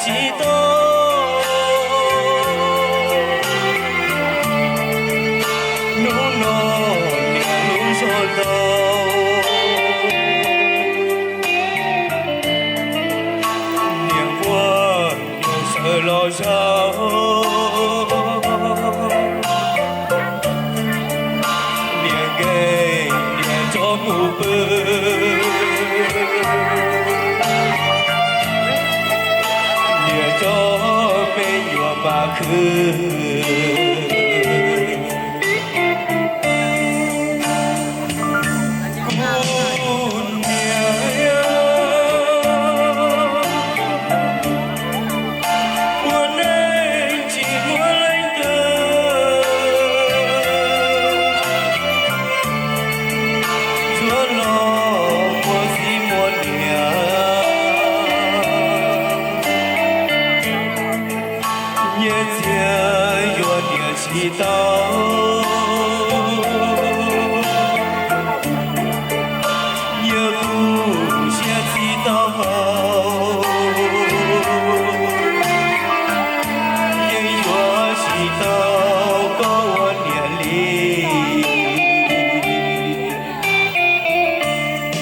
tsis tau. Hnub no niam hlub zog ntau, niam nquag nyuam sawv los zaum, niam nkees niam tso mus pw, niam tso me nyuam mas khwv. Kuv niam, ua neej tsis muaj leej twg, tsuas los muaj txiv muaj niam. Nyiaj txiag yuav niam tsis tau, nyiaj kuj siab tsis tau, yeej yuav tsis tau koj ua niam li.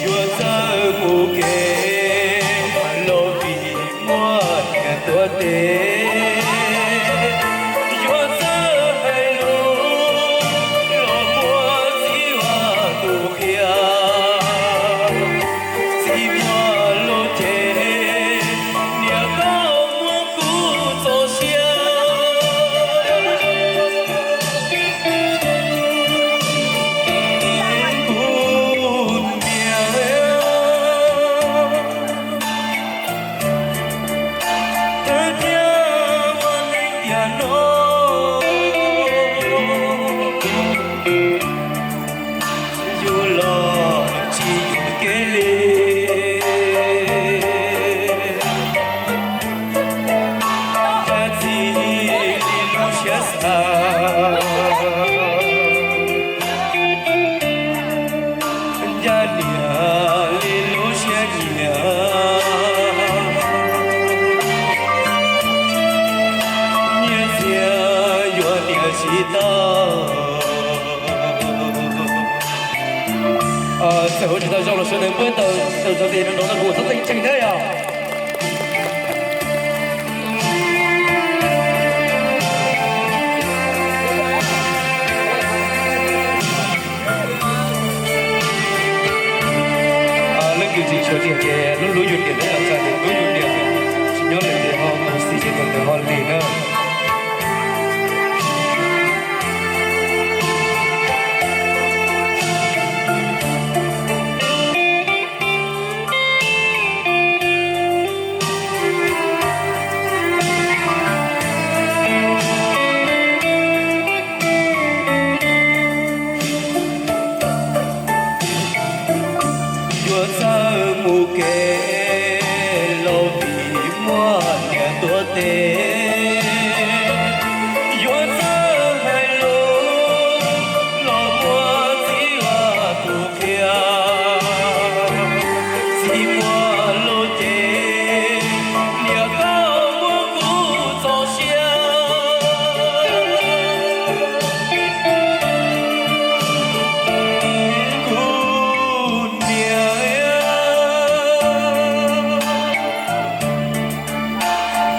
Yuav txawj mus kev los vim muaj niam tuav tes, yuav txawj hais lus los muaj txiv ua tus qhia. Txiv muaj lub cev, niam koj muab kuv txoj sia. Kuv niam, thawj thiab ua neej tiam no, yus los tsis yuam kev li. Ncaj txiv li lub siab xav, ncaj niam li lub siab nyiam. Nyiaj txiag yuav niam tsis tau. Txawm ua tsis tau zoo los sawv daws npuab taws taws txog tes no nrov tau kuv txhob teej tseem thiab yog. Leej twg tsis tshua tiag ces lub lub yus niam lub yus txiv ces lub yus niam tsis nyob lawm ces ho mus xis ces tus ntawd ho lig na. Yuav txawj mus kev los vim muaj niam tuav tes, yuav txawj hais lus los muaj txiv ua tus qhia. Txiv muaj lub cev, niam koj muab kuv txoj sia. Kuv niam,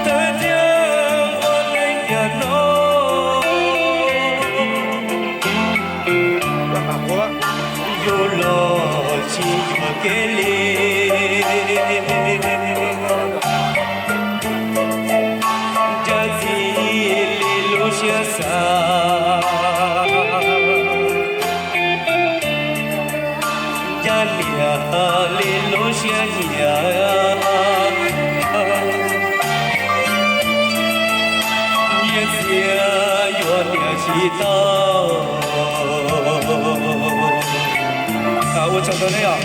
thawj thiab ua neej tiam no, yus los tsis yuam kev li. Ncaj txiv li lub siab xav, ncaj niam li lub siab nyiam. Nyiaj txiag yuav niam tsis tau. Ua tsaug ntau ne yom.